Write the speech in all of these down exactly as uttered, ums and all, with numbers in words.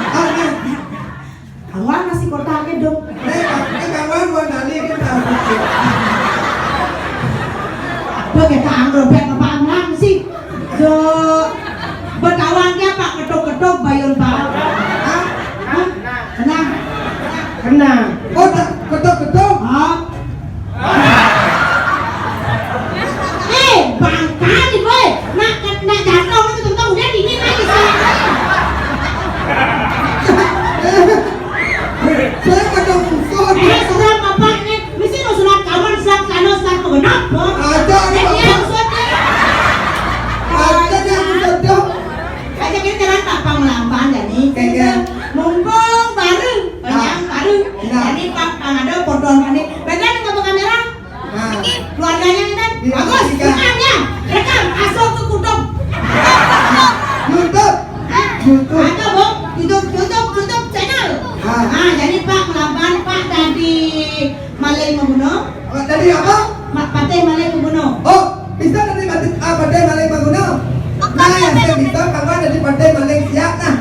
Ah, nah. Awak nasi kotaknya dong. Eh, eh, kawan, kawan, tadi kan tahu. Begitu anggur, biar apa nang sih? Jo, betawa dia, Pak, ketuk-ketuk, bayun, Pak. Hah? Hah? Kenang. Kenang. Oh, tak, ketuk-ketuk. Hah? Eh, bangka ni, boy. Nak, nak jatuh, nak tuntut, udah dingin lagi, sayang. Saya kata musuh. Eh, surat apa ni? Mesti mau surat kawan, surat sana, surat ke genap, boy. Ada ni, eh, dia Bapak. Surat ni. Ada ni, aku sedap. Saya kira jalan tak pang lamban, jadi. Kayaknya. Mumpung baru, penyang baru. Nah. Jadi, Pak, pang ada foto ni. Betul nggak, Bu kamera? Nah. Keluarganya kan? Iya, bagus, iya. Rekam ya. Rekam, masuk ke kutub. YouTube. Hah? YouTube. Ada, Bu. YouTube, YouTube, YouTube channel. Ah. Ah, jadi Pak melaban, Pak dadi malih mabunuh. Oh, dadi apa? Ma-, patih malih mabunuh. Oh, bisa dadi patih, ah, patih malih mabunuh. Nah, yang saya bisa, kawan dadi patih malih siap, nah.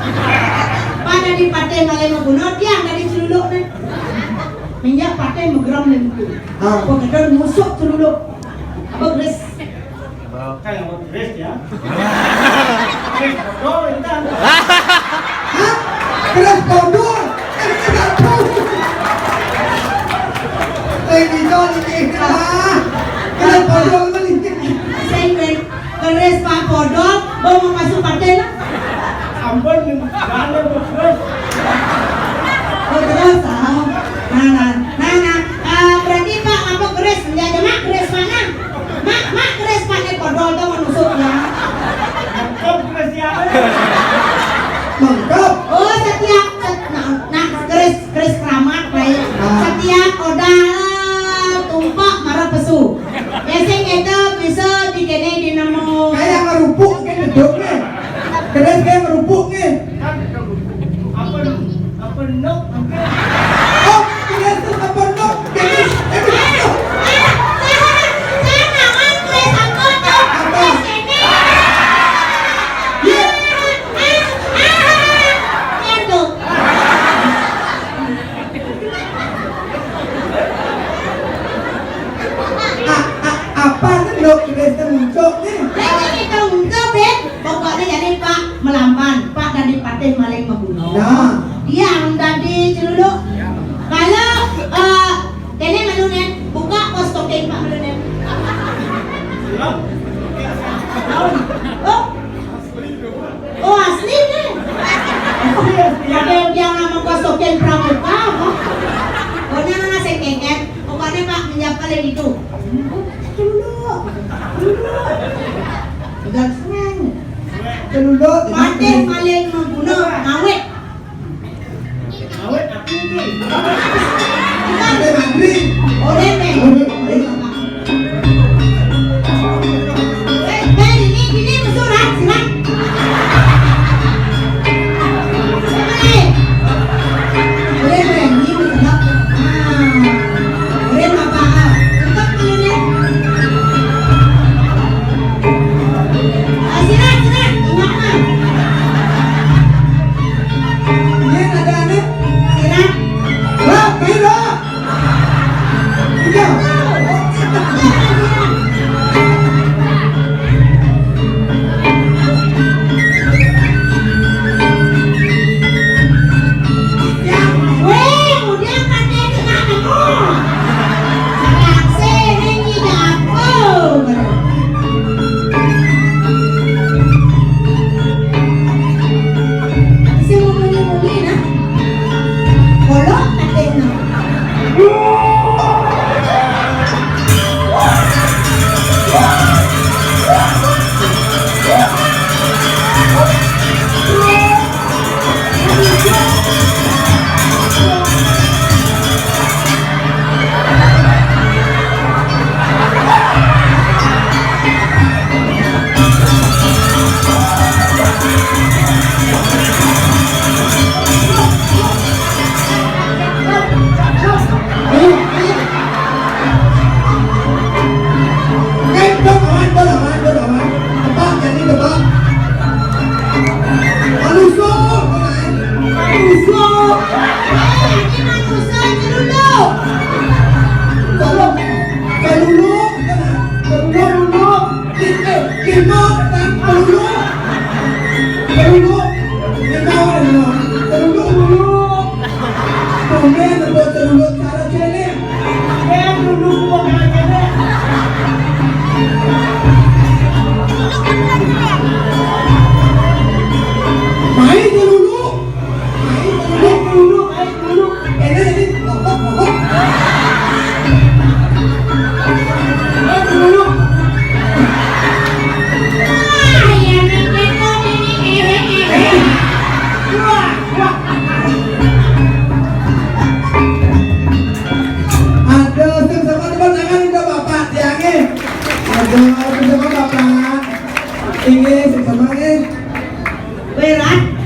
Pak dadi patih malih mabunuh, tiang dadi celuluk, nih. Minyak patih mageram lembu. Ah. Apa gedon musuk celuluk. Apa geris? Kan apa geris ya? Geris bodol, itu kan. Hah? Geris bodol? Eh, geris bodol. Eh, gitu, ini, ini, ah. Geris bodol, ini. Saya Keris Pak Bodol, mau masuk partai lah. Ampun, jangan terus. Oh, terus, ah. Nah, nah, nah, nah. Eh, berarti Pak, apa keris? Ya, ya, Mak, keris mana? Mak, Mak, keris Pak ni Bodol tu menusuk ya. Mengkop keris siapa? Mengkop. Oh, setiap, set-, nah, nah, keris, keris keramat, baik. Ah. Setiap odal tumpak marah pesu. Biasanya itu bisa dikene di nemu. Kayak ngerupuk ke gedung ni. Kedai kayak ngerupuk ni. Apa, apa nok? Oh, kedai tu apa nok? Kedai, kedai tu. Apa? Ya. Ah, ah, apa tu nok kedai tu muncul ni? Pokoknya jadi Pak Melampan, Pak dadi patih malih mabunuh. Nah. Tiang dadi celuluk. Kalau, eh, kene malu nen, buka pos token Pak malu nen. Oh. Oh, asli nen. Ada yang nama pos token pramuka, apa? Pokoknya mana saya keket. Pokoknya Pak menjawab kali itu. Celuluk. Celuluk. Pegang serang. Celuluk. Patih malih mabunuh, ngawit. Ngawit apa itu? Patih mantri. Oleh, Pak. Oleh, Pak. Eh, eh, ini, ini, surat, surat. Siapa ni? Oleh, Pak, ini, surat. Ah. Oleh, Pak, ah. Lengkap ni, ni. Ah, sirat, sirat. Ingat, ah. Ini ada ni. Sirat. Wah, beda. Tiga. Ini manusia celuluk. Celuluk. Celuluk. Celuluk. Celuluk. Eh, lima, kan? Celuluk. Celuluk. Lima, lima. Celuluk, celuluk. Tumben, buat celuluk, cara cene. Eh, celuluk, buat cara cene. Main celuluk. Aduh, sing sama tepuk tangan untuk Bapak, tiangnya. Aduh, sing sama Bapak. Tinggi, sing sama, eh. Berat.